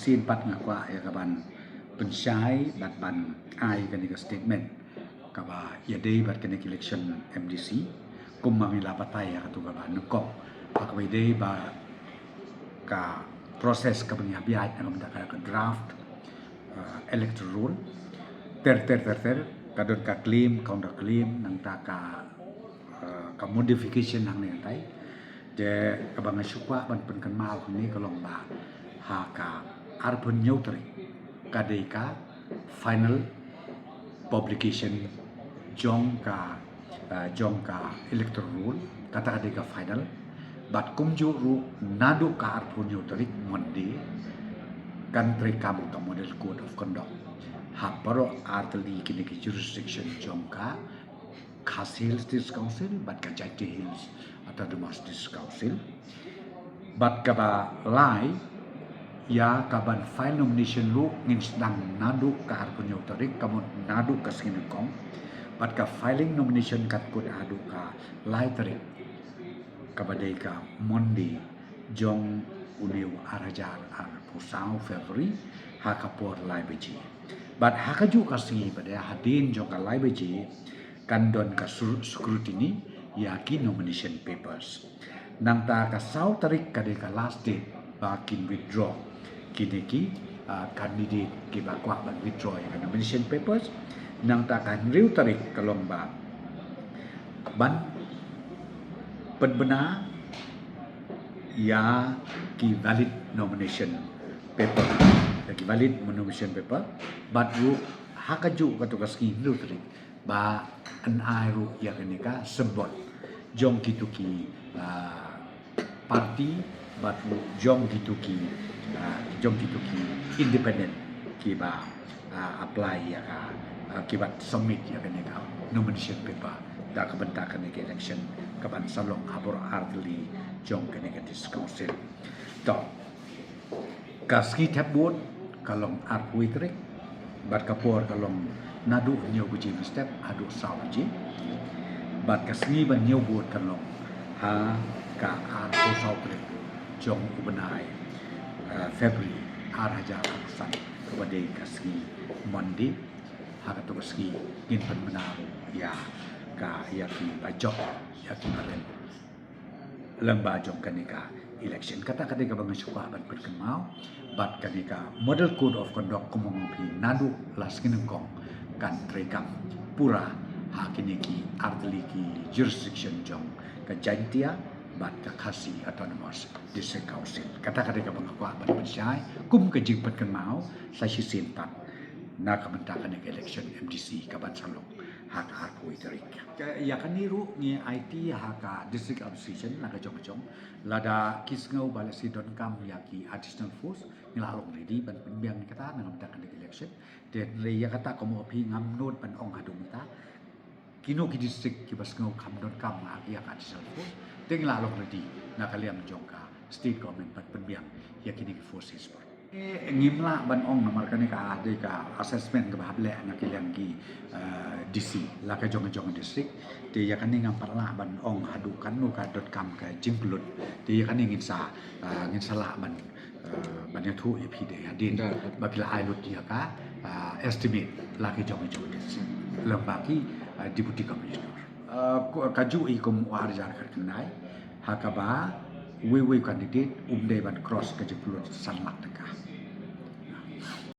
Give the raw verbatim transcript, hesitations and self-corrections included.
Shisien pat nga kwah ïa ka ban pynshai bad ban ai kane ka statement kaba ïadei bad kane ka election M D C, kumba ngi la batai ïa katu kaba nyngkong, ha kaba ïadei bad ka process kaba ngi hap ïaid na ka bynta ka draft, uh, electoral roll. Ter ter ter ter, ka don ka claim, counter claim, nangta ka, uh, ka modification hangne hangtai. Te kaba nga shu kwah ban pynkynmaw hangne ka long ba ha ka arphew hynñiew tarik ka dei ka final publication jong ka, uh, jong ka electoral roll, kata ka dei ka final. Bad kumjuh ruh naduh ka arphew hynñiew tarik, Monday, kan treikam ka model code of conduct ha baroh artylli kine ki jurisdiction jong ka Khasi Hills District Council bad ka Jaintia Hills Autonomous District Council. Bad kaba lai, ïa ka ban file nomination ruh ngin sdang naduh ka arphew hynñiew tarik, ka mut naduh ka sngi nyngkong. Bad ka filing nomination kan kut haduh ka lai tarik, kaba dei ka Monday jong une u ar hajar arphew saw February, ha ka por lai baje. Bad ha kajuh ka sngi pat, hadien jong ka lai baje, kan don ka sur-, scrutiny ïa ki nomination papers. Nangta ka saw tarik ka dei ka last date ba kin withdraw kine ki, ah, candidate kiba kwah ban withdraw ïa ka nomination papers. Nangta ka hynriew tarik ka long ba ban pynbna ïa ki valid nomination paper, ïa ki valid nomination paper. Bad ruh ha kajuh katu ka sngi, hynriew tarik, ba yn ai ruh ïa kane ka symbol jong kitu ki, ah, party, bad ruh jong kitu ki, ah, jong kitu ki independent kiba, ah, apply ïa ka, ah, kiba submit ïa kane ka nomination paper da ka bynta kane ka election kaban sa long ha baroh artylli jong kane ka District Council. To, ka sngi thep vote ka long arphew tarik, bad ka por ka long naduh hynñiew baje mynstep haduh saw baje. Bad ka sngi ban ñiew vote ka long ha ka arphew saw tarik jong u bnai, eh, February ar hajar arphew san, kaba dei ka sngi Monday. Ha katu ka sngi ngin pynbna ïa ka, ïa kiba jop, ïa kiba rem lyngba jong kane ka election. Kata ka dei kaba nga shu kwah ban pynkynmaw. Bad kane ka model code of conduct, kumba nga ong ïa phi, naduh la sngi nyngkong kan treikam pura ha kine ki artylli ki jurisdiction jong ka Jaintia bad ka Khasi Autonomous District Council. Kata ka dei kaba nga kwah ban pynshai kum ka jingpynkynmaw sa shisien pat na ka bynta kane ka election M D C kaban sa long ha ka arphew tarik. Ka, ïa kane ruh ngi aiti ha ka District Administration la ka jong ka jong. Lada ki sngew ba lehse donkam ïa ki additional force, ngi la long ready ban pynbiang ïa kata na ka bynta kane ka election. Te hynrei ïa kata, kumba phi, ngam nud ban ong haduh mynta. Kino ki district kiba sngew kam donkam ïa ka additional force, te ngi la long ready na ka liang jong ka state government ban pynbiang ïa kine ki forces pat. Eh, ngim lah ban ong namar kane ka dei ka assessment kaba hap leh na ka liang ki, eh, D C la ka jong ka jong ka district. Te ïa kane ngam pat lah ban ong haduh katno ka donkam ka jingpynlut. Te ïa kane ngin sa, eh, ngin sa lah ban, eh, ban ïathuh ïa phi dei hadien ba ki la ai lut ïa ka, eh, estimate la ka jong ka jong ka district lyngba ki, eh, Deputy Commissioner. Eh, ko-, kajuh i kum u ar hajar khatkhyndai, ha kaba uwei uwei u candidate um dei ban cross ka jingpynlut san lak tyngka.